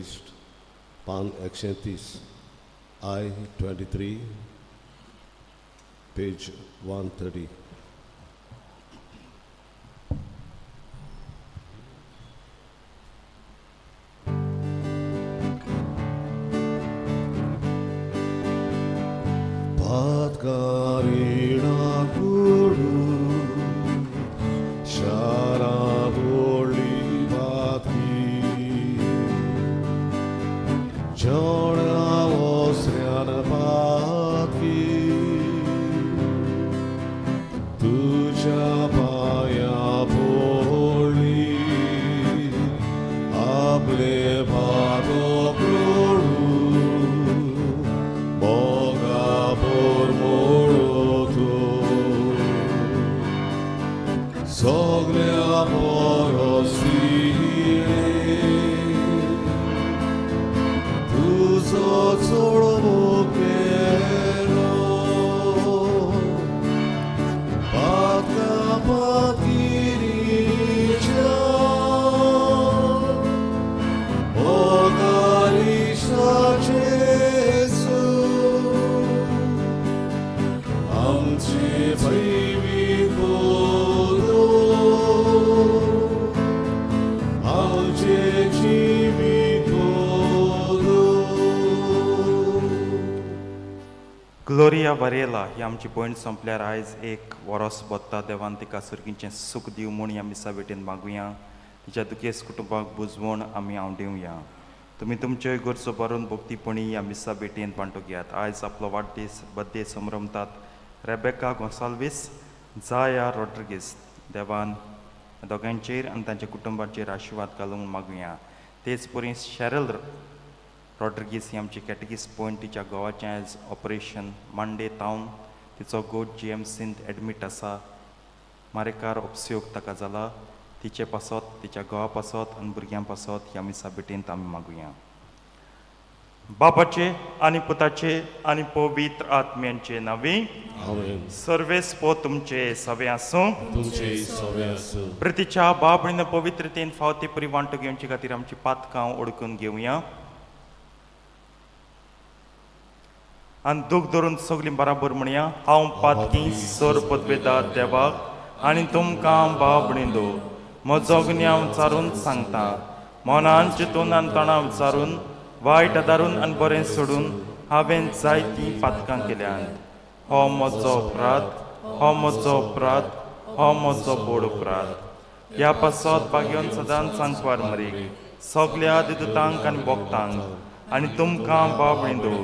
23 पान 130, I 23, page 130. पातकारिणा कुडू शारा बोली पातकी जोडा ओसऱ्यान पातकी तुझ्या पाया पोळी आपले भागो प्रोडू मोगा पोर मोळो तूं सगल्या पोरोसिले तुजो चोडवो केलो पातका पातकिरीच्या मोगारिशा जेजू आमचे जिवीत आमचे जिवीत. ग्लोरिया वरेला ही आमची भयण सोंपल्यार आयज एक वरोस बोत्ता. देवान तिका सर्गीचें सूख दिवं म्हूण ह्या मिसा भेटेन मागुया. तिच्या दुखेस कुटुंबाक बुजवण आमी आवडेवया. तुमी तुमच्यो गरजो भरून भक्तीपणी ह्या मिसा भेटेन वांटो घेयात. आयज आपलो वाडदीस बड्डे संभ्रमतात रेबेका गोंसाल्वीस, जाया रॉड्रिगीस. देवान दोगांचेर आनी तांच्या कुटुंबाचेर आशिर्वाद घालूंक मागुया. तेच परी शॅरल रॉड्रिगीस ही आमची कॅटगीस पॉयंट, तिच्या घोवाचें आयज ऑपरेशन मंडे तावन. तिचो घोव जी एम सींत एडमीट आसा. मारेकार उपसयोग ताका जाला. तिचे पासत, तिच्या घोवा पासत आनी भुरग्यां पासत ह्या मिसा भेटेंत आमी मागुया. बापाचे आनी पुताचे आनी पवित्र आत्म्यांचे नांवी. आमेन. सर्वेस्पो तुमचे सवे आसूं. तुमचे सवे आसूं. प्रितीच्या बाबणीन पवित्रतेन फावती परी वांटो घेवचे खातीर आमची पातकां ओळखून घेवया आनी दूख धरून सगलीं बराबर म्हणया, हांव पातकी सर पदवेदार देवाक आनी तुमकां बाबणींदो म्हजो गुन्यांव विचारून सांगता. मनान चिंतून आनी तोंडां विचारून, वायट आदारून आनी बरें सोडून हांवें जायतीं पातकां केल्यांत. हो म्हजो अपराध, हो म्हजो अपराध, हो म्हजो बोड अपराध. ह्या पासत भाग्योन सदांच सांकवार मरीक, सगल्या दिदुतांक आनी भक्तांक आनी तुमकां बाबणींदो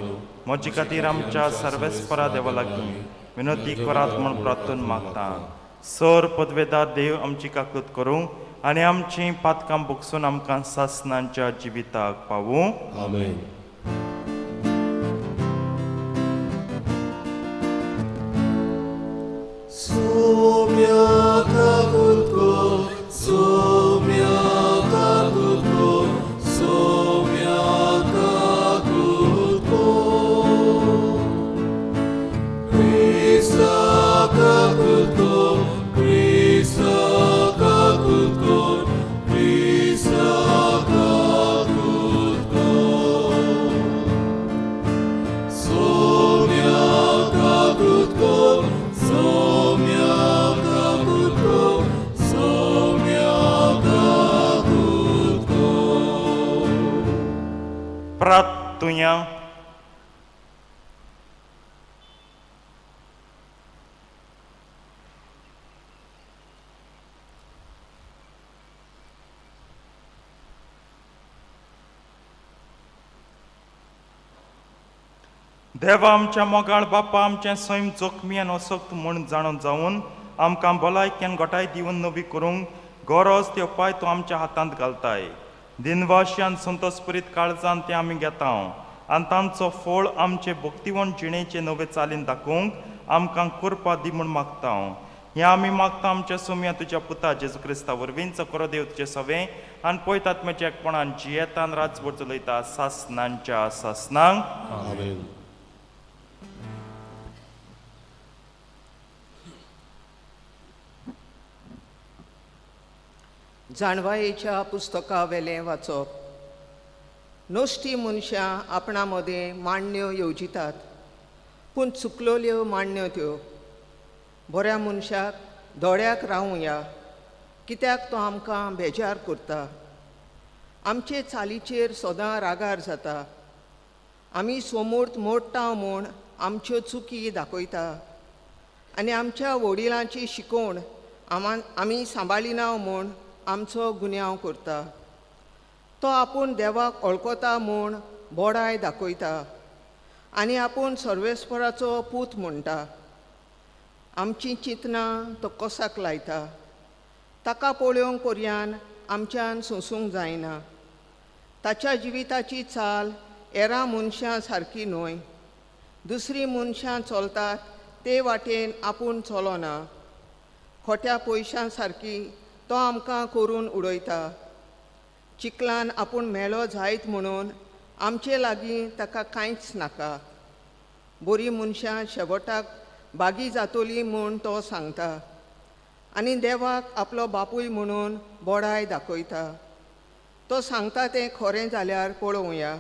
म्हजे खातीर आमच्या सर्वेस्परा देवा लागीं विनंती करात म्हूण प्रार्थन मागता. सर पदवेदार देव आमची काकूत करूं आनी आमचीं पातकां भोगसून आमकां सासनांच्या जिविताक पावूं. आमेन. सोम्या काकूत कर, सोम्या काकूत कर, सोम्या काकूत कर. क्रिस्ता काकूत कर, क्रिस्ता काकूत कर, क्रिस्ता काकूत कर. सोम्या काकूत कर, सोम्या काकूत कर, सोम्या काकूत कर. प्रार्थुया. देवा आमच्या मोगाळ बापा, आमचें सैम जोखमी आनी असक्त म्हूण जाणून जावन आमकां भलायकी घटाय दिवन नवी करूंक गरज ते उपाय तूं आमच्या हातांत घालताय. दिनवाशी आनी संतोषपुरीत काळजान ते आमी घेता आनी तांचो फळ आमचे भक्तिवंत जिणेचे नवे चालीन दाखोवंक आमकां कृपा दी म्हूण मागता. हें आमी मागता आमच्या सोम्या तुज्या पुता जेजू क्रिस्ता वरवीं, करो देव तुजे सवें आनी पयत आत्म्याच्या एकपणान जियेतान राजवट चलयता सासनांच्या सासनांक. आमेन. जाणवायेच्या पुस्तकावेलें वाचप. नश्टी मनशां आपणा मदें मांडण्यो येवजितात, पूण चुकलोल्यो मांडण्यो त्यो. बऱ्या मनशाक दोळ्याक रावुया, कित्याक तो आमकां बेजार करता. आमचे चालीचेर सदां रागार जाता. आमी सोमूर्त मोडटा म्हूण आमच्यो चुकी दाखयता आनी आमच्या वडिलांची शिकोवण आमी सांबाळिना म्हूण आमचो गुन्यांव करता. तो आपूण देवाक वळखता म्हूण बोडाय दाखयता आनी आपूण सर्वेस्पराचो पूत म्हणटा. आमचीं चिंतनां तो कोसाक लायता. ताका पळोवंक पर्यान आमच्यान सोंसूंक जायना. ताच्या जिविताची चाल एरा मनशां सारकी न्हय. दुसरीं मनशां चलतात ते वाटेन आपूण चलोना. खोट्या पयशां सारकी तो आमकां करून उडयता. चिखलान आपूण मेलो जायत म्हणून आमचे लागीं ताका कांयच नाका. बरीं मनशां शेवटाक बागी जातोली म्हूण तो सांगता आनी देवाक आपलो बापूय म्हणून बोडाय दाखयता. तो सांगता तें खरें जाल्यार पळोवया.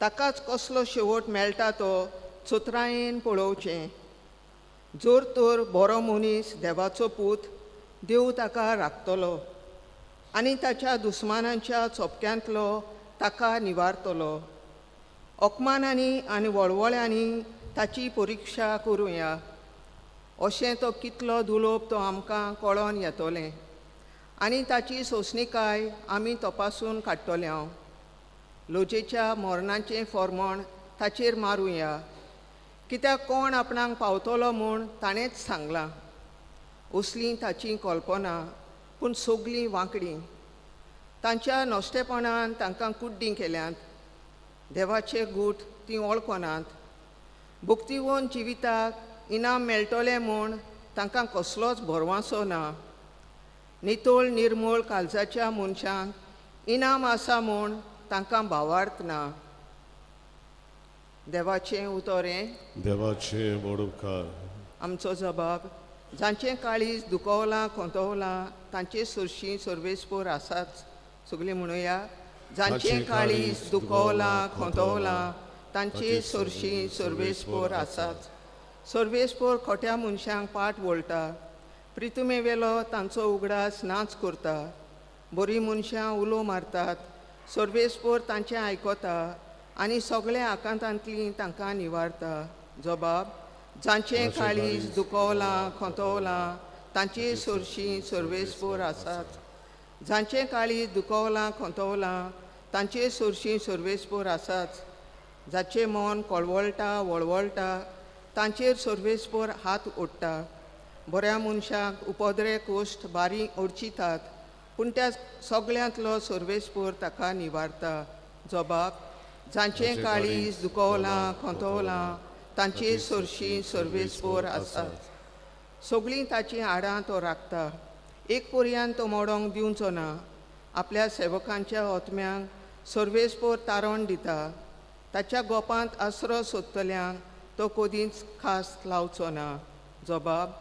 ताकाच कसलो शेवट मेळटा तो चतुरायेन पळोवचें. जर तर बरो मनीस देवाचो पूत, देव ताका राखतलो आनी ताच्या दुस्मानांच्या चोपक्यांतलो ताका निवारतलो. अपमानांनी आनी वळवळ्यांनी ताची परिक्षा करुया. अशें तो कितलो दुलोब तो आमकां कळोन येतलें आनी ताची सोंसणीकाय आमी तपासून काडटले. हांव लोजेच्या मरणाचें फॉर्मण ताचेर मारुया, कित्याक कोण आपणाक पावतलो म्हूण ताणेंच सांगलां. असलीं ताची कल्पना, पूण सगलीं वांकडी. तांच्या नश्टेपणान तांकां कुड्डीं केल्यांत. देवाचे गूट तीं वळखनात. भक्तिवन जिविताक इनाम मेळटलें म्हूण तांकां कसलोच भरवांसो ना. नितळ निर्मूळ काळजाच्या मनशांक इनाम आसा म्हूण तांकां भावार्थ ना. देवाचें उतर हें. देवाचे व्हड उपकार. आमचो जबाब जांचें काळीज दुखवलां खोंतवलां तांचे सरशीं सर्वेस्पोर आसाच. सगळीं म्हणुया, जांचें काळीज दुखवलां खोंतवलां तांचे सरशीं सर्वेस्पोर आसाच. सर्वेस्पोर खोट्या मनशांक पाट वळटा, प्रितुमे वेलो तांचो उगडास नाच करता. बरीं मनशां उलो मारतात, सर्वेस्पोर तांचें आयकता आनी सगळ्या आकांतांतलीं तांकां निवारता. जबाब जांचें काळीज दुखवलां खोंतवलां तांचे सरशीं सर्वेस्पोर आसात. जांचें काळीज दुखवलां खोंतवलां तांचे सरशीं सर्वेस्पोर आसाच. जाचें मन कळवळटा वळवळटा तांचेर सर्वेस्पोर हात ओडटा. बऱ्या मनशाक उपद्रे कोश्ट बारी ओडचितात, पूण त्या सगळ्यांतलो सर्वेस्पोर ताका निवारता. जबाब जांचें काळीज दुखवलां खोंतवलां तांचे सरशीं सर्वेस्पोर आसात. सगळीं ताचीं आडां तो राखता, एक पर्यान तो मोडोंक दिवचो ना. आपल्या सेवकांच्या ओतम्यांक सर्वेस्पोर तारण दिता. ताच्या गोपांत आसरो सोदतल्यांक तो कदींच खास लावचो ना. जबाब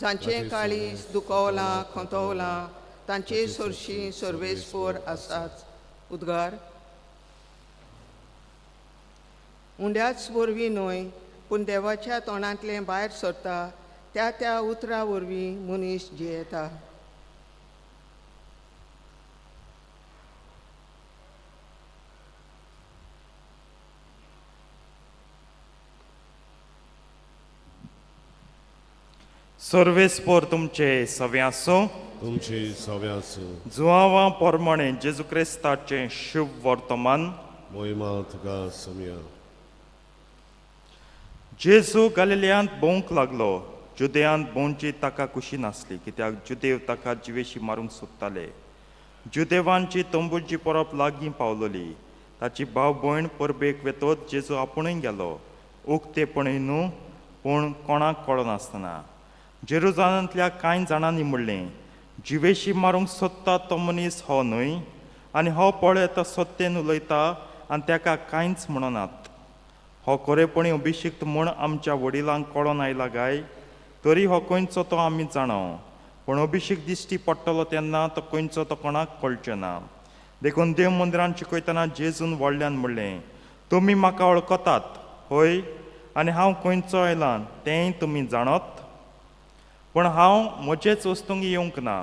जांचें काळीज दुखवलां खोंतवलां तांचे सरशीं सर्वेस्पोर आसात. उद्गार उंड्याच वरवीं न्हय, पूण देवाच्या तोंडांतलें भायर सरता त्या त्या उतरा वरवीं मनीस जियेता. सर्वेस्पोर तुमचे सवे आसूं. तुमची सव्यासू. जुआवा पोरमाणे जेजू क्रिस्ताचें शुभ वर्तमान. मोहिमा तुका सोमया. जेजू गालिलियांत भोंवंक लागलो. जुदेयांत भोंवची ताका खुशी नासली, कित्याक जुदेव ताका जिवेशी मारूंक सोदताले. जुदेवांची तंबूची परब लागीं पावलोली. ताची भाव भयण परबेक वेतोच जेजू आपुणूय गेलो, उक्तेपणी न्हू पूण कोणाक कळनासतना. जेरुजालांतल्या कांय जाणांनी म्हणलें, जिवेशी मारूंक सोदता तो मनीस हो न्हय, आनी हो पळय तो सत्तेन उलयता आनी ताका कांयच म्हणनात. हो खरेपणी अभिशिक्त म्हूण आमच्या वडिलांक कळोन आयला काय? तरी हो खंयचो तो आमी जाणा, पूण अभिषेक दिश्टी पडटलो तेन्ना तो खंयचो तो कोणाक कळचें ना. देखून देव मंदिरान शिकयतना जेजून व्हडल्यान म्हणलें, तुमी म्हाका वळखतात हय, आनी हांव खंयचो आयलां तेंय तुमी जाणत. पूण हांव म्हजेच वस्तूंक येवंक ना,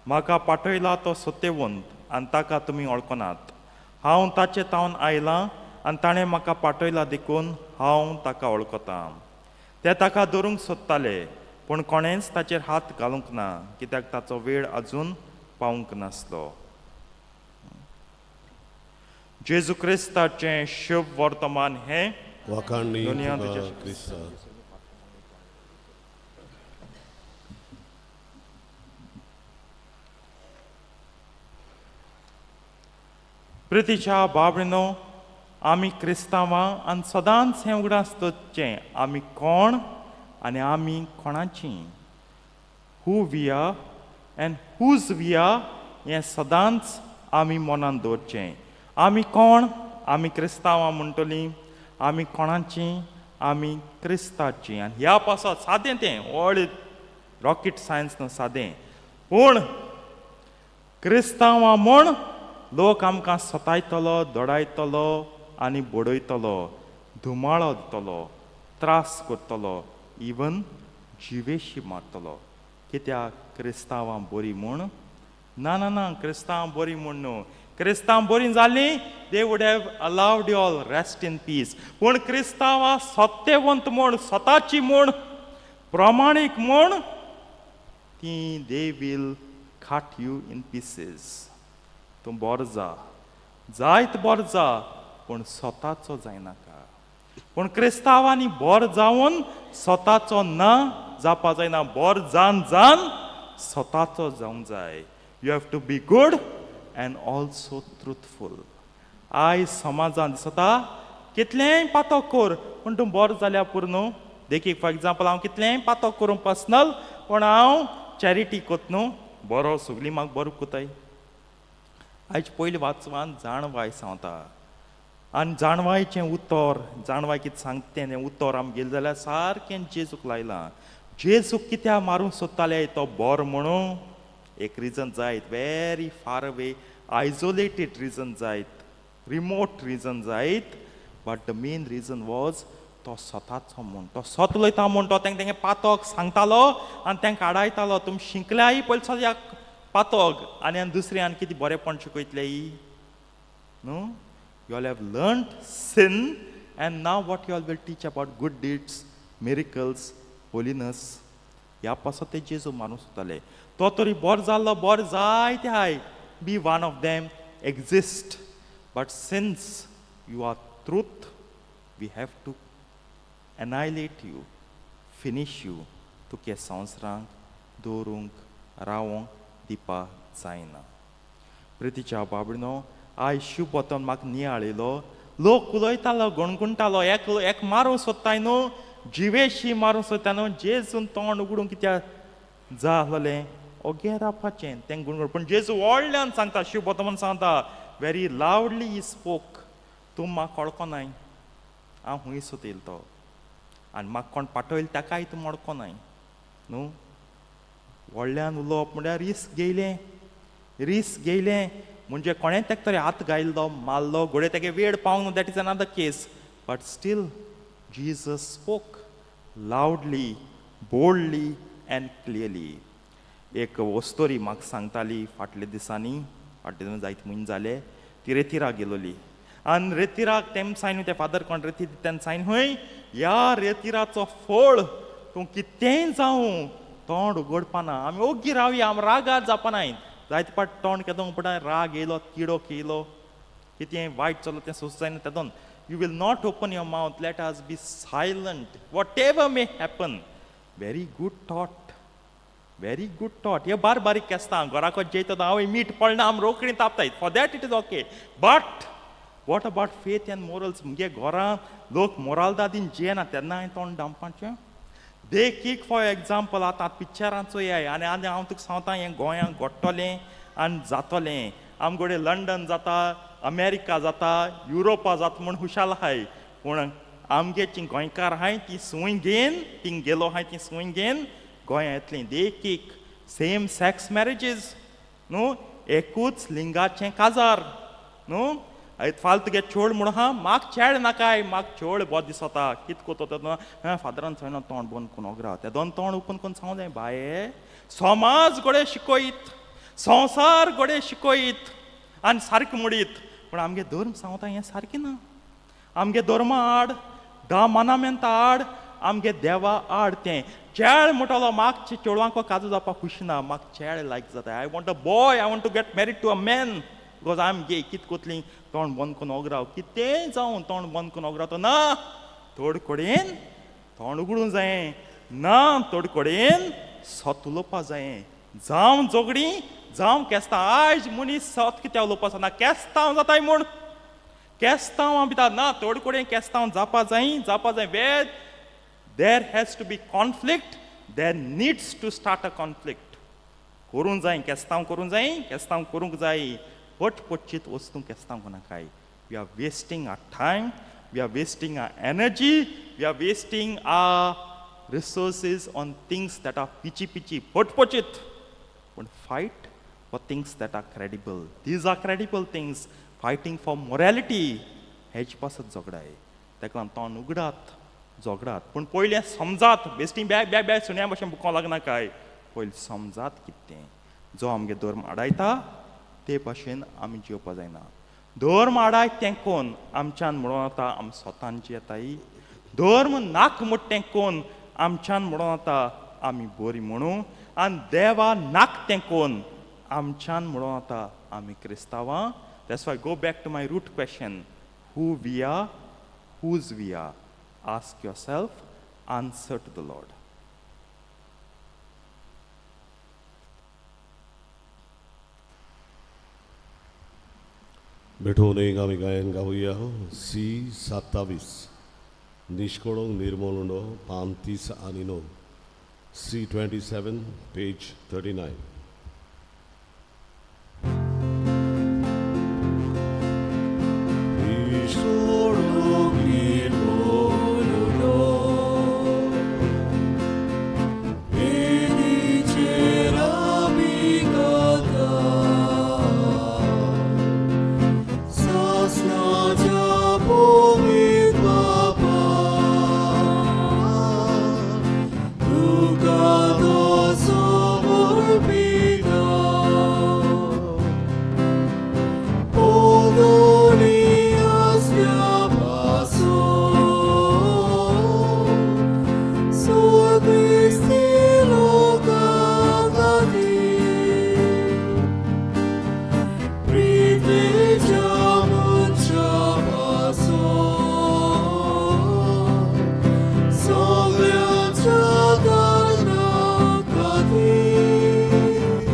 म्हाका पाठयला तो सत्यवंत आनी ताका तुमी वळखनात. हांव ताचे तावन आयलां आनी ताणें म्हाका पाठयला देखून हांव ताका वळखतां. ते ताका धरूंक सोदताले, पूण कोणेंच ताचेर हात घालूंक ना, कित्याक ताचो वेळ अजून पावूंक नासलो. जेजू क्रिस्ताचें शुभ वर्तमान हें. वाखाणणी दुनिया तुका तुज्या क्रिस्ता. प्रितीच्या बाबणो, आमी क्रिस्तांवां आनी सदांच हें उगडास दवरचें, आमी कोण आनी आमी कोणाचीं. Who we are and whose we are हें सदांच आमी मनांत दवरचें. आमी कोण? आमी क्रिस्तांवां म्हणटलीं. आमी कोणाचीं? आमी क्रिस्ताचीं. आनी ह्या पासत सादें तें, व्हड रॉकेट सायन्स न्हू, सादें. पूण क्रिस्तांवां म्हूण लोक आमकां सतायतलो, दडायतलो आनी बडयतलो, धुमाळो दितलो, त्रास करतलो, इवन जिवेशी मारतलो. कित्याक? क्रिस्तांवां बरीं म्हूण? ना ना ना, क्रिस्तांवां बरीं म्हूण न्हू. क्रिस्तांव बरीं जालीं, they would have allowed you all rest in peace. पूण क्रिस्तांवां सत्यवंत म्हूण, स्वताची म्हूण, प्रमाणीक म्हूण ती they will cut you in pieces. तूं बरो जा, जायत बरो जा, पूण स्वताचो जायनाका. पूण क्रिस्तांवांनी बरो जावन स्वताचो ना जावपा जायना. बरो जावन जावन स्वताचो जावंक जाय. You have to be good and also truthful. आयज समाजान दिसता, कितलेंय पातक कर, पूण तूं बरो जाल्यार पुरो न्हू. देखीक, फॉर एग्जाम्पल, हांव कितलेंय पातक करूं पर्सनल, पूण हांव चॅरिटी कोत न्हू, बरो, सगळीं म्हाका बरो कोताय. आयज पयलीं वाचवान जाणवाय सांगता आनी जाणवायचें उतर, जाणवाय कितें सांगता तें उतर आमी गेलें जाल्यार सारकें जेजूक लायलां. जेजूक कित्याक मारूंक सोदताले? तो बरो म्हणून एक रिजन जायत, very far away isolated reason जायत, रिमोट रिजन जायत, but the main reason was तो स्वताचो म्हूण, तो सत उलयता म्हूण. तो तेंका तेंगे पातक सांगतालो आनी तेंकां आडायतालो. तुमी शिंकल्याय पयलीं ह्या पातक आनी आनी दुसरें आनी कितें बरेंपण शिकयतले न्हू. You all have learned sin, and now what you all will teach about good deeds, miracles, holiness? ह्या पासत ते जेजू मारूंक सोदताले. तो तरी बरो जाल्लो, बरो जायते आहाय. Be one of them, exist, but since you are truth, we have to annihilate you, finish you. तुके संवसारांक दवरूंक, रावोंक दिवपा जायना. प्रितीच्या बाबडनो, आयज शिवपोतन म्हाका नियाळिलो. लोक उलयतालो, गणगुणटालो, एक एक मारूंक सोदताय न्हू, जिवेशी मारूंक सोदता न्हू. जेजून तोंड उगडूंक कित्याक जा आसलें? ओगे रावपाचें, तें गुणगुण. पूण जेजू व्हडल्यान सांगता, शिवपोतमान सांगता, very loudly he spoke, तूं म्हाका वळखोनाय, हांव खूंय सोद तो आनी म्हाका कोण पाठयलो ताकाय तूं वळखोनाय न्हू. व्हडल्यान उलोवप म्हणल्यार रिस्क घेयलें. रिस्क घेयलें म्हणजे कोणें तेका तरी हात घायल्लो, मारलो घोडे, तेगे वेळ पावंक, that is another case, but still Jesus spoke loudly, boldly and clearly. एक वस्तोरी म्हाका सांगताली फाटल्या दिसांनी, फाटले दिसांनी जायते म्हयने जाले, ती रेतिराक गेलोली आनी रेतिराक तेम सायन, ते फादर कोण रेती तेन्ना सायन खंय, ह्या रेतिराचो फळ तूं कितेंय जावं तोंड उगडपाना. आमी ओग्गी रावया, आमी रागार जावपा. जायते पाट तोंड केदो पडटा, राग येयलो, किडो केलो, कितें वायट चल्लो तें सोंस जायना तेदोन. You will not open your mouth. Let us be silent, whatever may happen. Very good thought, very good thought. हे बार बारीक केसता घराको जेयता, हांव मीठ पडना, आमी रोखडी तापताय. For that it is okay, but what about faith and morals? मुगे घरां लोक मोरालदादीन जियेना तेन्ना हांवें तोंड धांपपाचें? देखीक, फॉर एग्जाम्पल, आतां पिक्चरांचो येय आनी आनी हांव तुका सांगता, हें गोंयांत घडटलें आनी जातलें. आमगेले लंडन जाता, अमेरिका जाता, युरोपा जाता म्हूण खुशाल आहाय, पूण आमगे जी गोंयकार आहाय ती सूय घेवन थिंग गेलो आहाय, ती सूय घेवन गोंया येतली. देखीक, सेम सॅक्स मॅरेजीस न्हू. एकूच लिंगाचें काजार न्हू. फाल तुगे चोड म्हणून हा म्हाक चेड नाकाय, म्हाक चोड बरो दिसता कित कोतो तेदो फादरान सांगना तोंड बंद करून ओगरा तेदोन तोंड ओपन करून सांगू जाय बाये समाज गोडे शिकयत, संवसार गोडे शिकयत आनी सारकें म्हणीत, पूण आमगे धर्म सांगता हें सारकें ना. आमगे धर्मा आड, धा मनामेंता आड, आमगे देवा आड तें चेड म्हणटलो म्हाक चेडवांक काजू जावपाक खुशी ना, म्हाक चेड लायक जाता. I want a boy, I want to get married to a man because I am gay. कित कोतली तोंड बंद करून ओगराव, कितेंय जावं तोंड बंद करून ओगराव तो ना थोड कडेन तोंड उगडूंक जायें ना, थोड कडेन सत उलोवपा जायें. जावं झगडीं जावं केस्तांव, आयज मनीस सत कित्याक उलोवपा ना, केस्तांव जाताय म्हूण केस्तांव भिता ना, थोड कडेन केस्तांव जावपा जाय, जावपा जाय. Where there has to be conflict, there needs to start a conflict. करूंक जाय केस्तांव, करूंक जाय केस्तांव, करूंक जाय. पटपटचीत वस्तू केस्तांव कोणाकाय. We are wasting our time, we are wasting our energy, we are wasting our resources on things that are पिची पिची पटपचीत. पूण fight for things that are credible. These are credible things. Fighting for morality हेच पासत झगडाय. ताका लागून तोंड उगडात, झगडात, पूण पयलें समजात. बेश्टी बॅग बॅग बॅग सुण्या भशेन बुकोंक लागना काय, पयलीं समजात कितें जो आमगे धर्म आडायता ते भाशेन आमी जिवपा जायना. धर्म आडायत तें कोण आमच्यान म्हणून येता, आमी स्वतान जियेताय. धर्म नाक म्हूट तें कोण आमच्यान म्हणून येता, आमी बरी म्हणू. आनी देवा नाक तें कोण आमच्यान म्हणून येता, आमी क्रिस्तांवां. That's why go back to my root question, who we are, whose we are. Ask yourself, answer to the Lord. भेटून एक आमी गायन गावया सी 27 निश्कोळोंक निर्मोल उंडो पान 39, C 27 page 39. निश्कोळोंक निर्मोल उंडो वेदीचेर आमी गाता, सासणाच्या पवित्र बापा, तुका तो समर्पिता. पोदोनी आसल्या पासून स्वर्गेस्ती लोकां खातीर, पृथ्वीच्या मनशां पासून सगळ्यांच्या कारणां खातीर,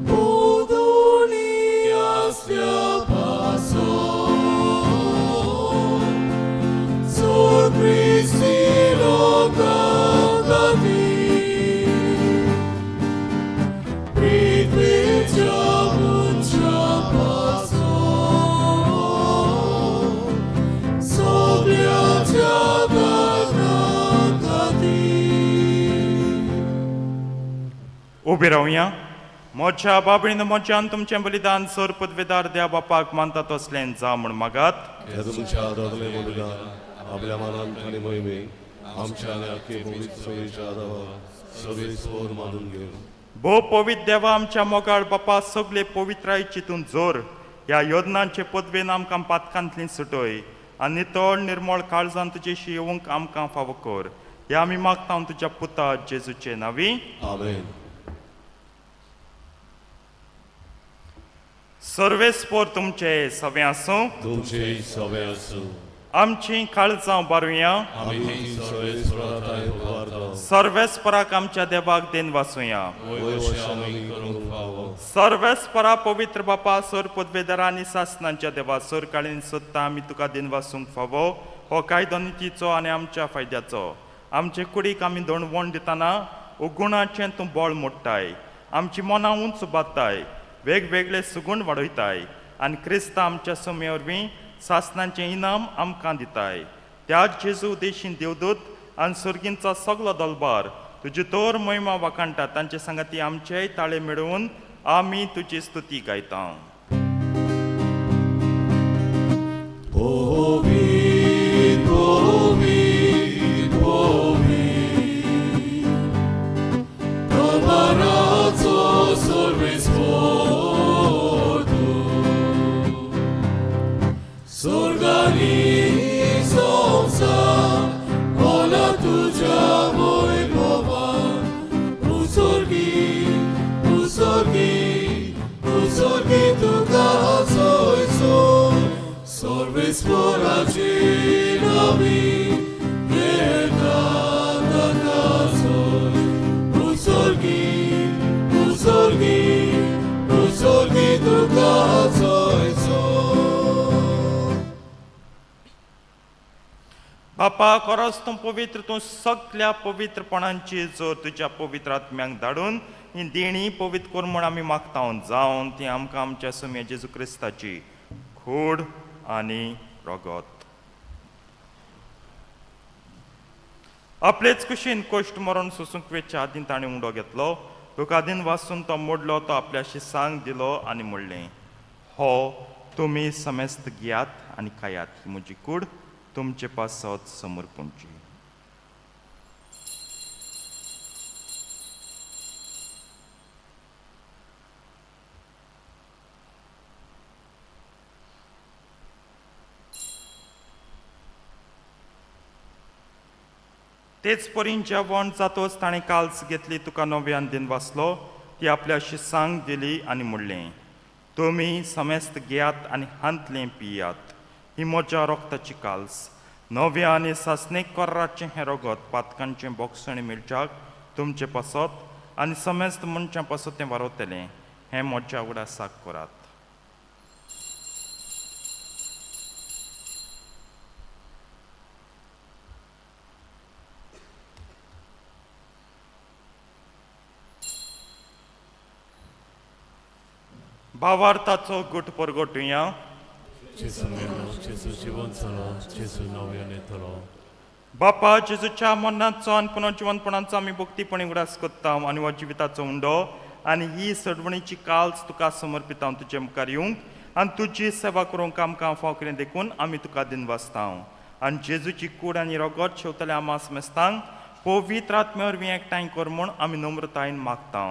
पोदोनी आसल्या पासून स्वर्गेस्ती लोकां खातीर, पृथ्वीच्या मनशां पासून सगळ्यांच्या कारणां खातीर. उबी रावया. म्हज्या बाबणीन म्हज्यान तुमचें बलिदान सर पदवेदार द्या बापाक मानता तसलें जा म्हूण मागात. ह्या तुमच्या हातांतलें बलिदान आपल्या मनान आनी मोहिमेक आमच्या आनी आख्खे पवित्र सगळीच्या आदावा सगळी स्वर मानून घेवन. भोव पवित्र देवा, आमच्या मोगाळ बापा, सगळे पवित्राय चिंतून जोर ह्या योजनांचे पदवेन आमकां पातकांतली सुटय आनी नितळ निर्मळ काळजान तुजेशी येवंक आमकां फावो कर. ह्या आमी मागता तुज्या पुता जेजूचे नांवी. आमेन. सर्वेस्पोर तुमचे सवें आसूं. तुमचे सवे आसूं. आमची काळजां बारुया. आमी ती सर्वेस्पराताय उबारता. सर्वेस्पराक आमच्या देवाक देन वाचुया. वय अशें आमी करूंक फावो. सर्वेस्परा पवित्र बापा, सर पदवेदारा आनी सासनांच्या देवा, सर काळीन सोदता आमी तुका देन वासूंक फावो. हो कायदो नितीचो आनी आमच्या फायद्याचो. आमचे कुडीक आमी दणवण दितना उगुणाचें तूं बळ मोडटाय, आमची मनां उंच बादताय, वेगवेगळे सुगूण वाडयताय आनी क्रिस्ता आमच्या सुमे वरवीं सासनांचें इनाम आमकां दिताय. त्याच जेजू देशीन देवदूत आनी सर्गींचो सगलो दलबार तुजी तोर महिमा वाखाणटा. तांचे सांगाती आमचेय ताळे मेळोवन आमी तुजी स्तुती गायता. बापा खरोच तूं पवित्र, तूं सगल्या पवित्रपणांची जोर तुज्या पवित्र आत्म्यांक धाडून ही देणी पवित्र कर म्हूण आमी मागता जावन ती आमकां आमच्या सोम्या जेजू क्रिस्ताची खोड आनी रगत. आपलेच कुशीन कश्ट मरण सोसूंक वेच्या आदीं ताणें उंडो घेतलो, तुका वासून तो मोडलो, तो आपल्याशी सांग दिलो आनी म्हणलें, हो तुमी समेस्त घेयात आनी खायात, ही म्हजी कूड तुमचे पासत समर्पणची. तेच परीन जेवण जातोच ताणें काल्स घेतली, तुका नव्यान दिन वाचलो, ती आपल्याशी सांग दिली आनी म्हणलें, तुमी समेस्त घेयात आनी हांतलें पियात, ही म्हज्या रोगताची काल्स, नव्या आनी सासणीक कोर्राचें हें रगत पातकांचें बोगसण मेळच्याक तुमचे पासत आनी समेस्त मनशां पासत तें वारवतलें, हें म्हज्या उडासाक करात. भावार्थाचो गुट परगटुया. जेजू मेलो, जेजू जिवन जालो, जेजू नव्यान येतलो. बापा जेजूच्या मरणाचो आनी पुनर्जिवनपणाचो आमी भक्तीपणी उगडास करता आनी हो जिविताचो उंडो आनी ही सडवणीची काल्स तुका समर्पिता तुजे मुखार येवंक आनी तुजी सेवा करूंक आमकां फाव केलें देखून आमी तुका दिनवासता. आनी जेजूची कूड आनी रगत शेवतले आमा समेस्तांक पवित्र आत्म्या वरवीं एकठांय कर म्हूण आमी नम्रतायेन मागता.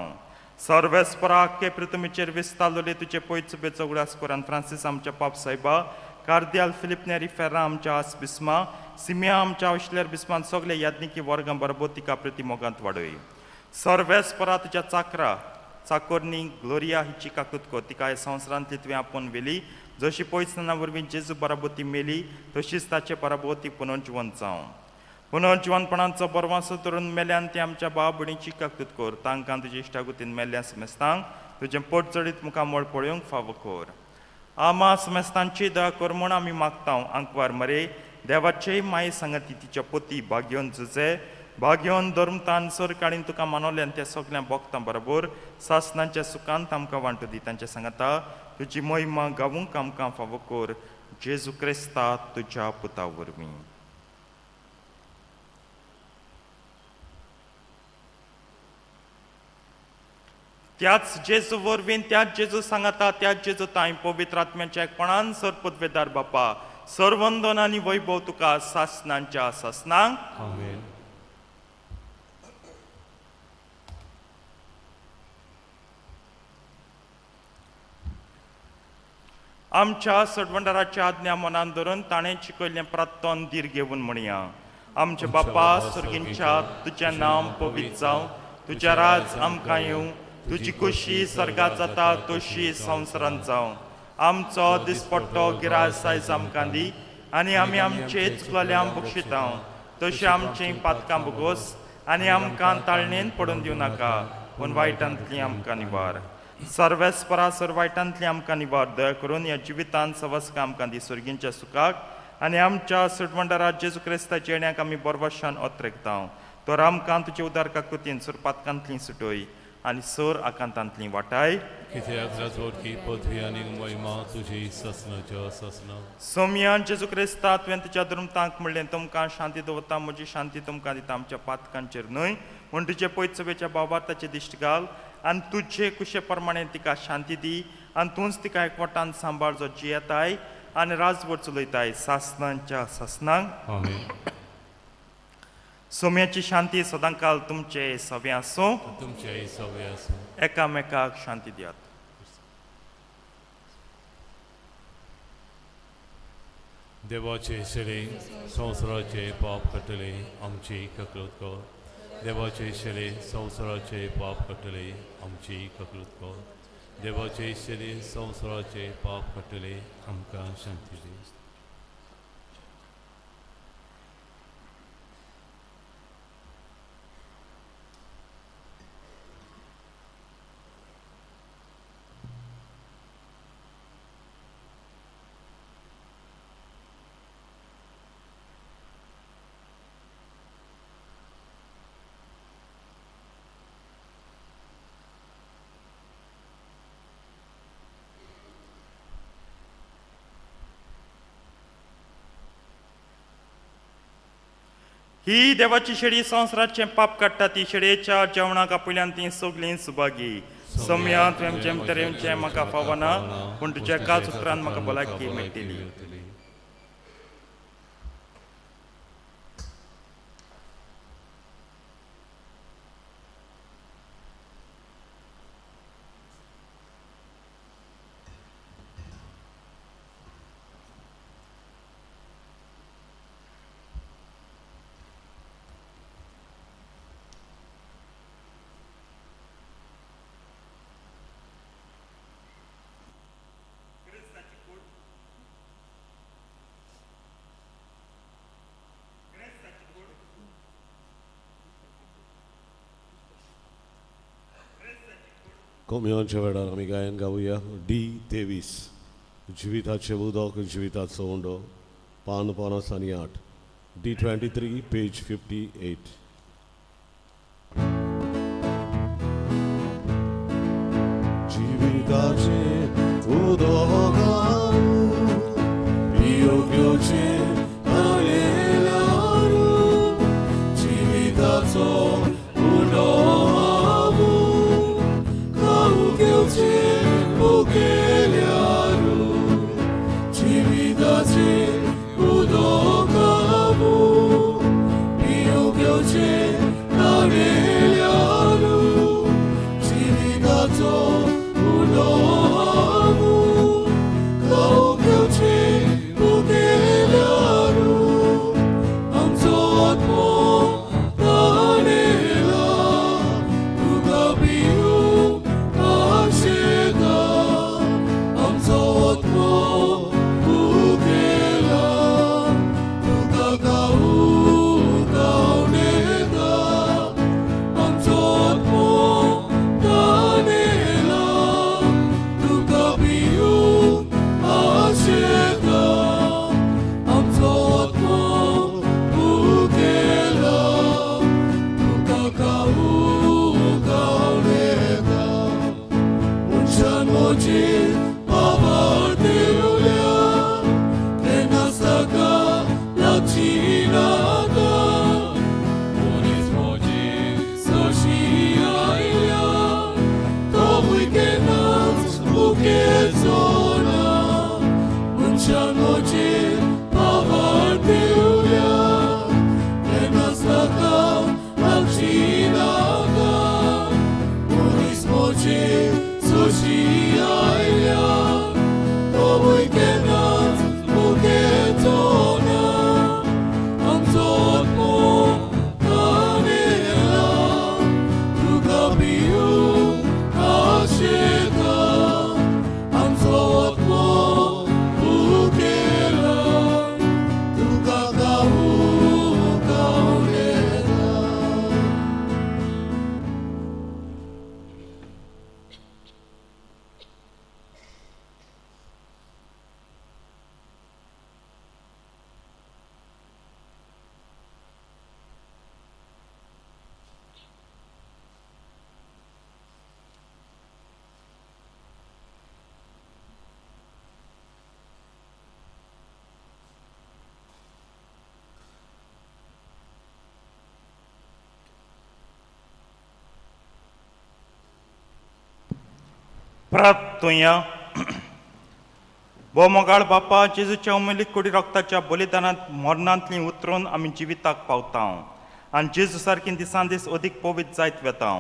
सर्वेस्परा आख्खे पृथ्वीचेर विस्तारलेले तुजे पयच उगडास कर आनी फ्रांसीस आमच्या पाप सायबा, कार्दियाल फिलिप नेरी फेर्रा आमच्या आस बिस्मा, सिमिया आमच्या अश्लेर बिस्मान सगळे याज्ञिकी वर्गां बरोबर तिका प्रतिमोगांत वाडय. सर्वेस्परा तुज्या चाकरा चाकोरनी ग्लोरिया हिची काकूत कर, तिका ह्या संवसारांतली तुवें आपोवन व्हेली, जशी पयसना वरवीं जेजू बराबर ती मेली तशीच ताचे बराबर ती पुनर्जिवंत जावं. पुनर्जिवनपणाचो बरवासो धरून मेल्यान ती आमच्या भाव भयणीची काकूत कर, तांकां तुजे इश्टागुतीन मेल्ल्या समेस्तांक तुजें पोट चडीत मुखामळ पळोवंक फावो कर. आमा समेस्तांची दया कर म्हूण आमी मागता. आंकवार मरे देवाचे माये सांगाती तिच्या पोती भाग्योन जुजे भाग्योन धर्मतान सरकाळीन तुका मानवल्यान त्या सगळ्या भोगतां बरोबर सासनांच्या सुखांत आमकां वांटू दी. तांच्या सांगाता तुजी महिमा गावूंक आमकां फावो कर, जेजू क्रिस्ता तुज्या पुता वरवीं. त्याच जेजू वरवीं, त्याच जेजू सांगाता, त्याच जेजू तांय पवित्र आत्म्याच्या एकपणान सरपदवेदार बापा सर्वंदन आनी वैभव तुका सासनांच्या सासनांक. आमेन. आमच्या सडवंडाराच्या आज्ञा मनान धरून ताणें शिकयल्लें प्रार्थन धीर घेवन म्हणया. आमच्या बापा सर्गींच्या, तुजें नांव पवित्र जावं, तुजें राज आमकां येवं, तुजी खोशी सर्गात जाता तशी संवसारांत जावं. आमचो दिसपट्टो गिरास आयज आमकां दी आनी आमी आमचे चुकलेल्या बक्षिता तशें आमचीं पातकां भोगोस आनी आमकां ताळणेन पडून दिवं नाका, पूण वायटांतली आमकां निवार. सर्वेस्परा सर वायटांतली आमकां निवार. दया करून ह्या जिवितांत सवस्का आमकां दी सर्गींच्या सुखाक आनी आमच्या सुटवंडारा जेजू क्रिस्ताच्या येण्याक आमी बरवशान ओत्रेकता. तर आमकां तुजे उदार काकुतीन सुर पातकांतली सुटय आनी सर आकांतांतली वाटाय. कित्याक राजवटकी पदवी आनी महिमा तुजी सासनाच्या सासना. सोमयान जेजू क्रिस्ता तुवें तुज्या दुर्मतांक म्हणलें, तुमकां शांती दवरता, म्हजी शांती तुमकां दिता, आमच्या पातकांचेर न्हय म्हूण तुजे पयत सभेच्या बाबार ताचे दिश्ट घाल आनी तुजे कुशे प्रमाणे तिका शांती दी आनी तूंच तिका एकवटान सांबाळ जो जियेताय आनी राजवट चलयताय सासनांच्या सासनांक. आमेन. सोम्याची शांती सदांकाल तुमचे सवे आसूं. तुमचे सवे आसूं. एकामेकाक शांती दियात. देवाचे शेळे संवसाराचे पाप काडटले आमची ककृत कर. देवाचे शेळे संवसाराचे पाप काडटले आमची ककृत कर. देवाचे शेळे संवसाराचे पाप काडटले आमकां शांती दी. ही देवाची शेळी संवसाराचें पाप काडटा ती शेळयेच्या जेवणाक आपयल्यान ती सगलीं सुभागी. सोम्या तुवें जेम तरेचें म्हाका फावना, पूण तुज्या एकाच उतरान म्हाका भलायकी मेळटली. कोम्योनच्या वेळार आमी गायन गावया डी 23 जिविताचें उदक जिविताचो उंडो पान 5 आनी 8 डी 23 पेज 58. जिविताचें उदक पिवंक घेवचें आयल्यार जिविताचो उंडो खावंक घेवचें उगेल्यार जिविताचें उदक पिवंक घेवचें आयल्यार जिविताचो उंडो खावंक घेवचें उगेल्यार आमचो आत्मो ताणेला तुका पिवंक आशेता आमचो आत्मो उगेला. प्राप्तुया. भो मोगाळ बापा, जेजूच्या उमेली कुडी रक्ताच्या बलिदानांत मरणांतली उतरून आमी जिविताक पावता आनी जेजू सारकी दिसान दीस अदीक पवित्र जायत वेता.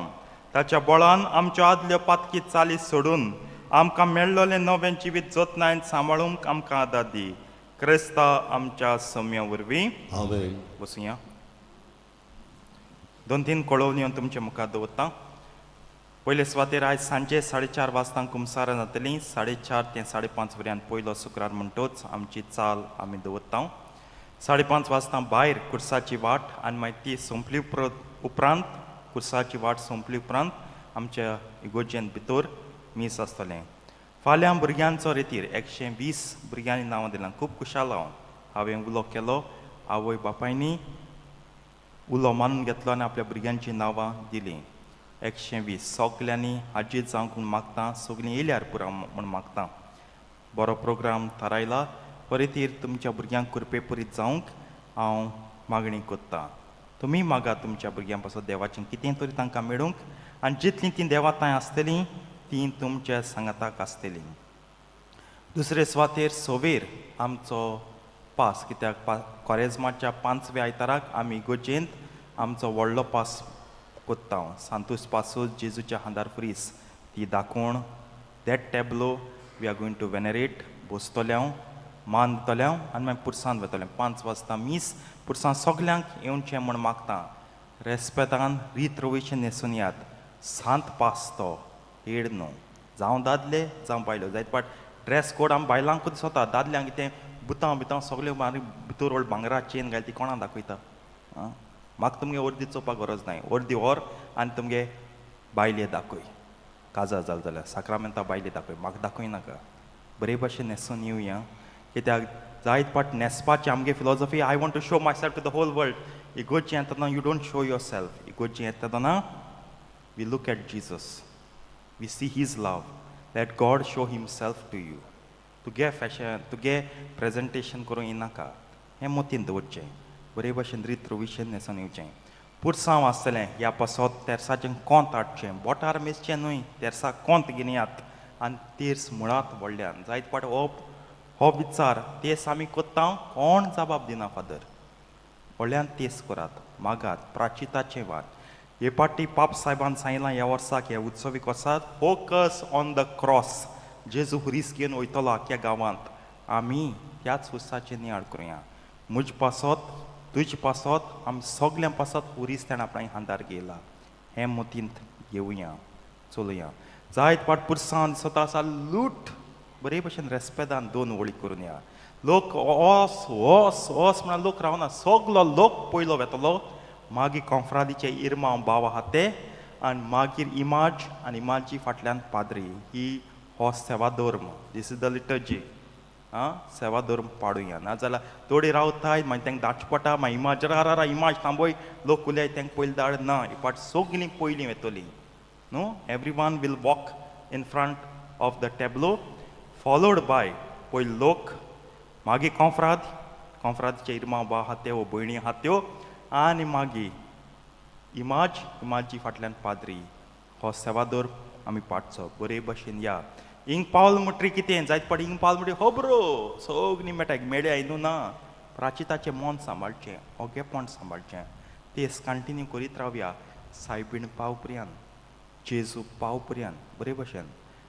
ताच्या बळान आमच्यो आदल्यो पातकी चाली सोडून आमकां मेळ्ळोलें नवें जिवीत जतनायन सांबाळूंक आमकां आदार दी, क्रिस्ता आमच्या सम्या वरवीं. आमेन. बसुया. दोन तीन कळोवण्यो तुमचे मुखार दवरता. पयले सुवातेर आयज सांजे 4:30 वाजता कुमसारां जातलीं. 4:30 ते 5:30 पर्यंत पयलो शुक्रार म्हणटोच आमची चाल आमी दवरता. 5:30 वाजता भायर कुर्साची वाट आनी मागीर ती सोंपली उपरांत, कुर्साची वाट सोंपली उपरांत आमच्या इगोर्जेंत भितर मीस आसतलें. फाल्यां भुरग्यांचो रेतीर. 120 भुरग्यांनी नांवां दिलां. खूब खुशाल हांव. हांवें उलो केलो, आवय बापायनी उलो मानून घेतलो आनी आपल्या भुरग्यांचीं नांवां दिलीं. 120. सगल्यांनी हाजीर जावंक म्हूण मागता. सगलीं येयल्यार पुरो म्हूण मागता. बरो प्रोग्राम थारायला. परतीर तुमच्या भुरग्यांक कृपेपुरीत जावंक हांव मागणी करता. तुमी मागा तुमच्या भुरग्यां पासत देवाचें कितें तरी तांकां मेळूंक आनी जितलीं तीं देवा थंय आसतलीं, तीं तुमच्या सांगाताक आसतलीं. दुसरे सुवातेर सोवेर आमचो पास, कित्याक पा कोरेजमाच्या पांचव्या आयताराक आमी इगोर्जेंत आमचो व्हडलो पास कोत्ता. सांतूस पासूस जेजूच्या हांदार फ्रीस ती दाखोवन, that tableau we are going to venerate. बसतले हांव, मान दितलें हांव आनी मागीर पुरसान वतलें. 5 वाजता मीस. पुरसान सगल्यांक येवचें म्हूण मागता. रेस्पेतान रीत रविशें न्हेसून यात. सांत पास तो, हेड न्हू. जावं दादले जावं बायलो, जायत पाट ड्रेस कोड आमी बायलांकूच दिसता. दादल्यांक कितें बुतां बितां सगळ्यो मागीर भितर व्हड भांगरा चेन घाल, ती कोणा दाखयता आं? म्हाका तुमगे अर्दी चोवपाक गरज नाय. अर्दी व्हर आनी तुमगे बायले दाखय. काजार जाल जाल्यार साक्रामेंता बायले दाखय, म्हाका दाखय नाका. बरे भाशेन न्हेसून येवया, कित्याक जायत पाट न्हेसपाची आमगे philosophy, I want to show myself to the whole world. इगोर्जी येता तेन्ना you don't show yourself. इगोर्जी येता तेन्ना we look at Jesus, we see his love. Let God show himself to you. तुगे फॅशन, तुगे प्रेजेंटेशन करूंक येनाका. हें मतीन दवरचें. बरे भाशेन रीत रविशेन न्हेसून येवचें. पुरसांव आसतलें. ह्या पासत तेरसाचें कोंत हाडचें, बोटार मेजचें न्हय. तेरसाक कोंत घेयात आनी तेर्स मुळात व्हडल्यान. जायत फावट हो विचार तेस आमी कोत्ता, कोण जबाब दिना फादर. व्हडल्यान तेस करात, मागात प्राचिताचें वाट. हे पाटी पाप साहेबान सांगलां, ह्या वर्साक ह्या उत्सवीक वर्साक focus on the cross. जेजू हुरीस घेवन वयतलो आख्या गांवांत. आमी त्याच हुसाचें नियाळ करुया. म्हज पासत, तुजे पासत, आमी सगल्यां पासत हुरीस तेणें आपणाय हांदार घेयला, हें मतींत घेवया, चलुया. जायत पाट पुरसान दिसता आसा लूट. बरे भशेन रेस्पेदान दोन वळी करून या. लोक ओस ओस ओस म्हणून लोक रावना. सगलो लोक पयलो वेतलो, मागीर कोंफ्रादीचे इरमांव बाव आहा ते आनी मागीर इमाज आनी इमाजी फाटल्यान पाद्री. ही हो सेवा धर्म. This is the liturgy. आं, सेवा धर्म पाडुया. नाजाल्यार थोडी रावताय, मागीर तांकां धाडचें पडटा. मागीर इमाज रा रा इमाज थांबय, लोक उलय, तांकां पयलीं धाड ना. ही पाट सगलीं पयलीं वेतलीं न्हू. Everyone will walk in front of the tableau, followed by पयलो लोक, मागीर कोंफ्राद, कोंफ्रादचे इरमांव बा आहा त्यो, भयणी आहा त्यो आनी मागीर इमाज, इमाजी फाटल्यान पाद्री. हो सेवादोर आमी पाडचो. बरे भशेन या. हिंग पावल म्हणटरी कितें, जायत पाट हिंग पावल म्हणटरी खबरो सगळीं मेळटा मेळ्या न्हू. ना, प्राचिताचें मन सांबाळचें, ओगेपण सांबाळचें. तेच कंटिन्यू करीत रावया सायबीण पाव पर्यंत, जेजू पाव पर्यंत. बरे भशेन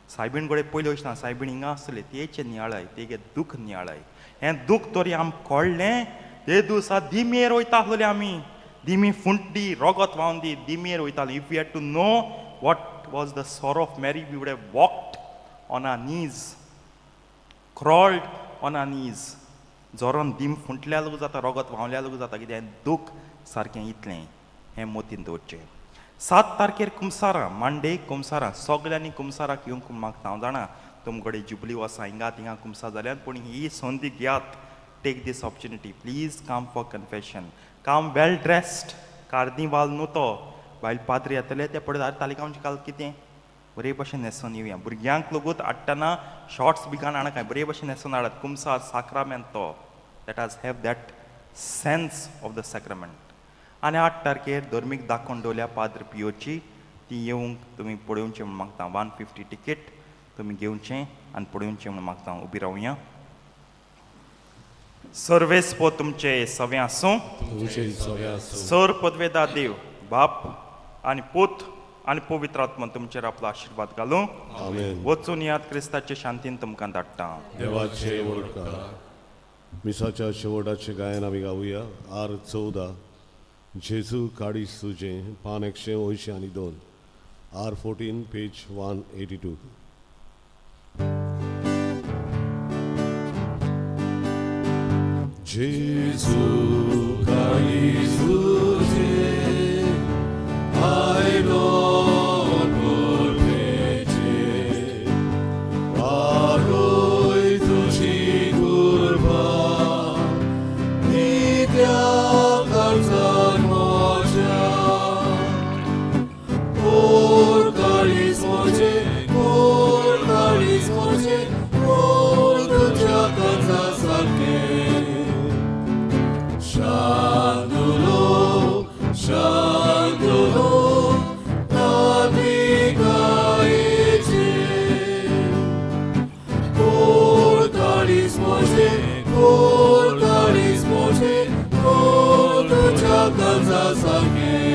सायबीण कडेन पयलीं वचना. सायबीण हिंगा आसतले, तेचें नियाळाय, तेगे दूख नियाळाय. हें दूख तरी आमकां कळ्ळें ते दिसा दिमेर वयता आसलेले आमी. दिमी फुंटी, रोगत व्हांवन दी दिमेर वयताली. If you had to know what was the sorrow of Mary, we would have walked on our knees, crawled on our knees. जोरोन दीम फुंटल्या लोक जाता, रोगत व्हांवल्या लोक जाता, कितें दूख सारकें इतलें, हें मतीन दवरचें. 7 तारखेर कुमसारां, मांडे कुमसारां. सगल्यांनी कुमसाराक येवंक मागता. हांव जाणा तुमकडे जुबली आसा, हिंगा थिंगा कुमसार जाल्यार, पूण ही संदी घेयात. Take this opportunity, please come for confession. Come well dressed. Carnival न्हू तो. बायल पाद्री येतले ते पळय, आरे तालिकांचे काल कितें. बरे भशेन न्हेसून येवया. भुरग्यांक लोगूत हाडटना शॉर्ट्स बी घालून हाडनाकाय. बरे भशेन न्हेसून हाडात. कुमसार साक्रामेंत तो. Let us have that sense of the sacrament. आनी 8 तारखेर धर्मीक दाखोवन दवरल्या पाद्र पियोची. ती येवंक तुमी पळोवची म्हूण मागता. 150 टिकेट. तुमी घेवचें आनी पळोवचें म्हूण मागता. उबी रावया. सर्वेस्पो तुमचे सवें आसूं. तुमचे सगळे आसूं. सर पदवेदा देव बाप आनी पूत आनी पवित्र आत्मा तुमचेर आपलो आशिर्वाद घालूं. आमेन. वचून याद क्रिस्ताचे शांतीन तुमकां धाडटा. देवाचे वडकार. मिसाच्या शेवटाचे गायन आमी गावया आर 14, जेजू काडीस तुजें, पान 182, आर 14, पेज 182. जेजू काडीस तुजें, आयलो कृपेचें, वारोय तुजी कृपा, नित्या काळजान म्हज्या. कोर काळीज म्हजें, कोर काळीज म्हजें, कोर तुज्या काळजा सारकें. शांतुलो, शांतुलो, नाविकायेचे. कोर काळीज म्हजें, कोर काळीज म्हजें, कोर तुज्या काळजा सारकें.